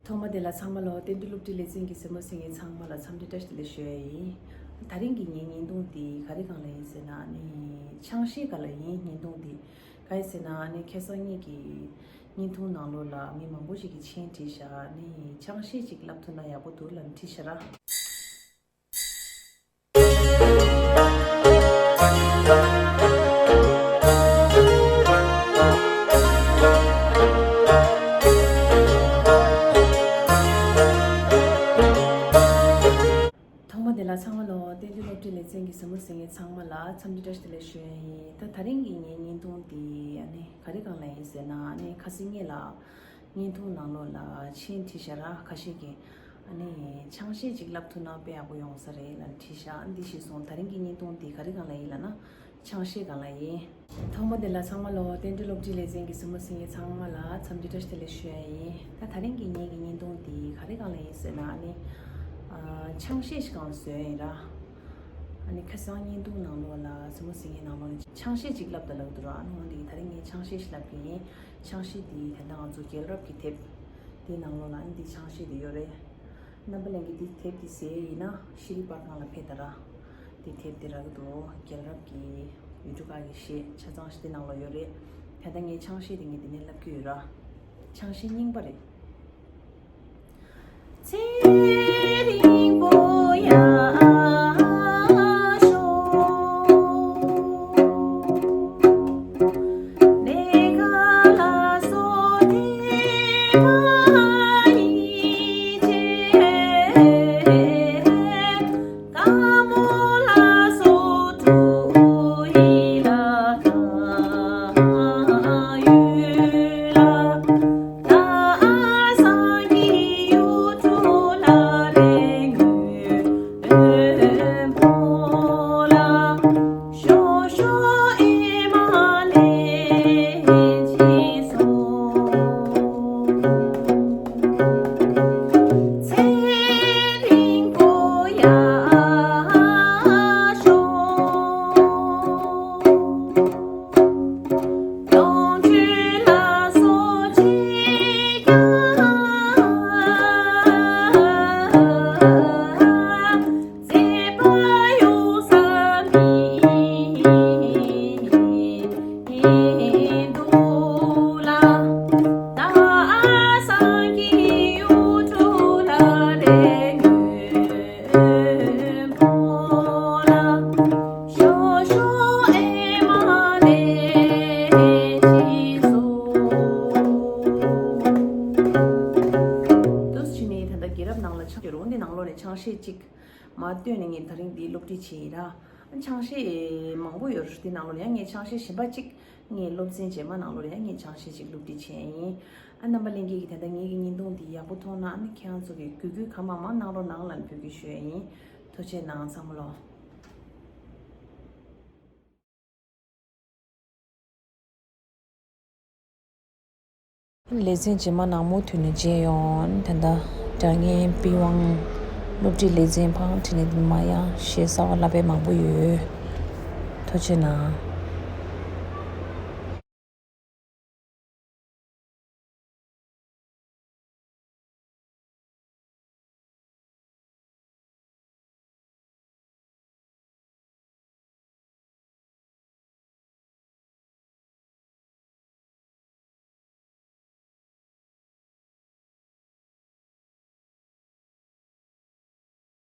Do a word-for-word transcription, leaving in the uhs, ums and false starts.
ཐོག་མ་དེ་ལ་ཚང་མ་ལོ། བསྟན་འགྲོའི་སློབ་ཁྲིད་ལེ་ཚན་གྱི་གཟིགས་མོ་གཟིགས་མཁན་ཚང་མ་ལ་འཚམས་འདྲི་བཀྲ་ཤིས་བདེ་ལེགས་ཞུ་ཡ་ཡིན། དེ་རིང་གི་ངའི་བརྙན་ཐུང་འདི་ག་རེ་སྒང་ལ་ཡིན་ཟེར་ན་ནི་ཆང་གཞས་སྒང་ལ་ཡིན། བརྙན་ཐུང་འདི་ག་རེ་ཟེར་ན་ནི་ཁ་སང་ངེད་ཀྱི་བརྙན་ཐུང་ནང་ལོགས་ལ་མི་མང་པོ་ཞིག་གིས་མཆན་བྲིས་ཤག་ནི་ཆང་གཞས་ཅིག་བསླབ་ཐུབ་ན་ཡག་པོ་འདུག་ལབ་བྲིས་ཤག་ར། ཐོག་མ་དེ་ལ་ཚང་མ་ལོ། བསྟན་འགྲོའི་སློབ་ཁྲིད་ལེ་ཚན་གྱི་གཟིགས་མོ་གཟིགས་མཁན་ཚང་མ་ལ་འཚམས་འདྲི་བཀྲ་ཤིས་བདེ་ལེགས་ཞུ་ཡ་ཡིན། ད་དེ་རིང་གི་ངའི་བརྙན་ཐུང་འདི་ཨ་ནི་ག་རེ་སྒང་ལ་ཡིན་ཟེར་ན་ཨ་ནི་ཁ་སང་ངེད་ལ་བརྙན་ཐུང་ནང་ལོགས་ལ་མཆན་བྲིས་ཤག་ར། ཁ་ཤས་ཀྱིས་ཨ་ནི་ཆང་གཞས་ཅིག་བསླབ་ཐུབ་ན་དཔེ་ཡག་པོ་ཡོང་ས་རེད་ལབ་བྲིས་ཤག་འདི་ཤེས་སོང་། དེ་རིང་གི་བརྙན་ཐུང་འདི་ག་རེ་སྒང་ལ་ཡིན་ལབ་ན་ཆང་གཞས་སྒང་ལ་ཡིན། ཐོག་མ་དེ་ལ་ཚང་མ་ལོ། བསྟན་འགྲོའི་སློབ་ཁྲིད་ལེ་ཚན་གྱི་གཟིགས་མོ་གཟིགས་མཁན་ཚང་མ་ལ་འཚམས་འདྲི་བཀྲ་ཤིས་བདེ་ལེགས་ཞུ་ཡ་ཡིན། ད་དེ་རིང་གི་ངེད་ཀྱི་བརྙན་ཐུང་འདི་ག་རེ་སྒང་ལ་ཡིན་ཟེར་ན་ཨ་ནི་ཨ་ཆང་གཞས་ཤིག་སྒང་ལ་བཟོས་ཡིན་ར། ཨ་ནི་ཁ་སང་བརྙན་ཐུང་ནང་ལོགས་ལ་གཟིགས་མོ་གཟིགས་མཁན་ནང་ལོགས་ནས་ཆང་གཞས་ཅིག་བསླབ་དང་ལབ་འདུག་ར། ཨ་ནི་འོ་འདི་གི་དེ་རིང་ངས་ཆང་གཞས་ཤིག་བསླབ་ཀྱི་ཡིན། ཆང་གཞས་འདི་ད་ལྟ་ང་ཚོ་རྒྱལ་རབས་ཀྱི་དེབ་འདི་ནང་ལོགས་ལ་ཨ་ནི་འདི་ཆང་གཞས་འདི་ཡོད་རེད། རྣམ་པ་ལྷན་རྒྱས་འདི་དེབ་འདི་གཟིགས་ཡིན་ན་ཤེས་རིག་པར་ཁང་ལ་ཕེབས་དང་ར། འདི་དེབ་འདི་རག་གི་འདུག་རྒྱལ་རབས་ཀྱི་ཡུལ་གྲུ་ཁག་གི་གཞས་ཆ་ཚང་ཞིག་འདི་ནང་ལ་ཡོད་རེད། ད་ལྟ་ངས་ཆང་གཞས་འདི་ངས་འདི་ནས་བསླབ་ཀྱི་ཡོད་ར། ཆང་གཞས་རྙིང་པ་རེད། འདི་ནང་ལོགས་ནས་ཆང་གཞས་གཅིག་མར་བཏོན་ནས་ངས་དེ་རིང་འདི་སློབ་ཁྲིད་བྱས་ཡིན་ར། ཆང་གཞས་མང་པོ་ཡོད་རེད། འདི་ནང་ལོགས་ནས་ཡང་ངས་ཆང་གཞས་གཞན་པ་གཅིག་ངས་སློབ་ཚན་རྗེས་མ་ནང་ལོགས་ལ་ཡང་ངས་ཆང་གཞས་གཅིག་སློབ་ཁྲིད་བྱས་ཡིན། ཨ་རྣམ་པ་ལྷན་རྒྱས་ཀྱིས་ད་ལྟ་ངེད་ཀྱི་བརྙན་ཐུང་འདི་ཡག་པོ་མཐོང་ན་ཨ་ནི་ཁྱེད་རང་ཚོ་གིས་གུས་གུས་གང་མང་མང་གནང་རོགས་གནང་ལབ་འབོད་སྐུལ་ཞུ་ཡ་ཡིན། ཐུགས་རྗེ་གནང་ཚང་མ་ལོ། ལེ་ཚན་རྗེས་མ་ནང་མུ་མཐུད་ནས་མཇལ་ཡོང་། ད་ལྟ་སྒྲ་སྙན་པི་ཝང་སློབ་ཁྲིད་ལེ་ཚན་ཕང་ཁྲིད་ནས་མ་ཡང་གཞས་གསར་བ་བསླབ་པའི་མང་པོ་ཡོད། ཐུགས་རྗེ་གནང་།